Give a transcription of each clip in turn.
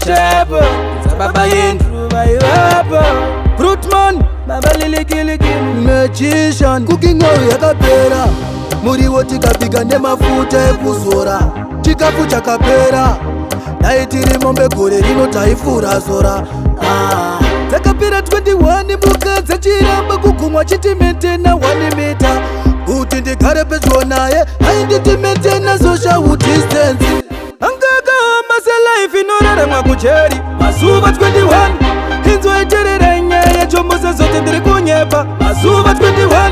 Trouble dzababa Andrew vaivapo, Brutman, baba Lilikilikili. Magician. Cooking oil yakapera, muriwo tikabika nemafuta ekuzora. Chikafu chakapera, dai tiri mombe gore rino taifura sora. Ah. Dzakapera 21 mbuka dzachiramba kugumwa, chiti maintaina 1 meter kuti ndigare pedyo naye, ainditi maintaina social distance. Angakaoma selife inoraramwa kujeri mazuva 21. Inzoiterera nyaya yacho, musazoti ndiri kunyepa. Mazuva 21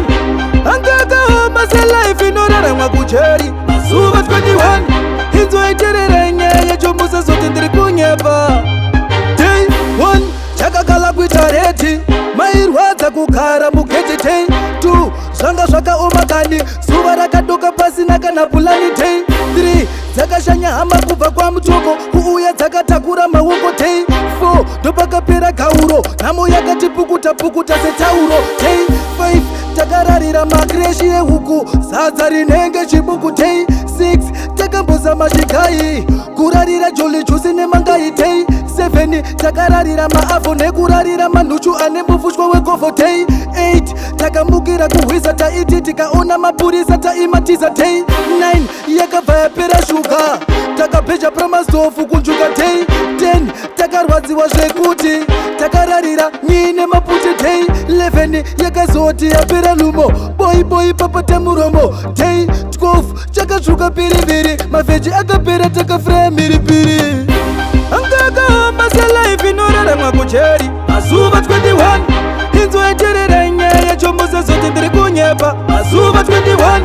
angakaoma selife inoraramwa kujeri mazuva 21. Inzoiterera nyaya yacho, musazoti ndiri kunyepa. Day 1 chakakala kuita ready, mairwadza kugara mugeti. Day 2 zvanga zvakaoma kani, zuva rakadoka pasina kana pulani. Day 3 dzakashanya hama kubva kwaMutoko kuuya dzakatakura maoko. Day 4 ndopakapera gauro, nhamo yakati pukuta pukuta setauro. Day 5 takararira makireshi ehuku, sadza rinenge chibuku. Day 6 takambozama chigai, kurarira Jolly Juice nemangai. Day 7 takararira maavho nekurarira manhuchu ane mufushwa wegovho. Day 8 takamukira kuhwisa, taiti tikaona mapurisa taimatiza. Day 9 yakabva yapera shuga, takabheja pramastofu kunjuka. Day 10 takarwadziwa zvekuti takararira nyine maputi. Day 11 yakazoti yapera lumo, boi boi papata muromo. Day 12 chakatsvuka piriviri, mavheji akapera, takafuraya mhiripiri. Angakaoma selife inoraramwa kujeri mazuva 21. Inzoiterera nyaya yacho, musazoti ndiri kunyepa. Mazuva 21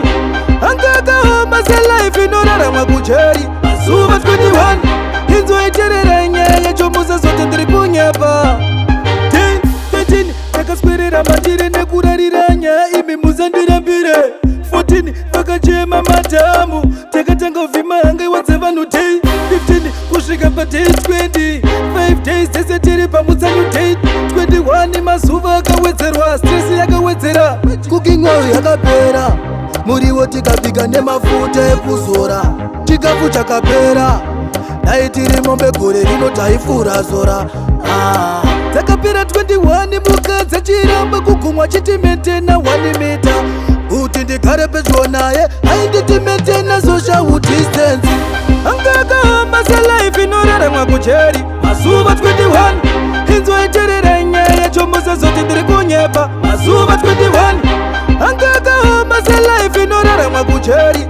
angakaoma selife inoraramwa kujeri mazuva 21. Inzoiterera nyaya yacho, musazoti ndiri kunyepa. 10 13 takaswerera matire nekurarira nyaya, imi musandirambire. 14 vakachema madhamu, takatanga kuvhima hangaiwa dzevanhu. Day 15 kusvika paday 20, 5 days dzese tiri pamutsanyu. Day 21 mazuva akawedzerwa, stress yakawedzera. Cooking oil yakapera, muriwo tikabika nemafuta ekuzora. Chikafu chakapera, dai tiri mombe gore rino taifura sora. Ah. Dzakapera 21 mbuka dzachiramba kugumwa, chiti maintaina 1 meter kuti ndigare pedyo naye, ainditi maintaina social distance. Angakaoma selife inoraramwa kujeri mazuva 21. Inzoiterera nyaya yacho, musazoti ndiri kunyepa. Mazuva 21 angakaoma selife inoraramwa kujeri.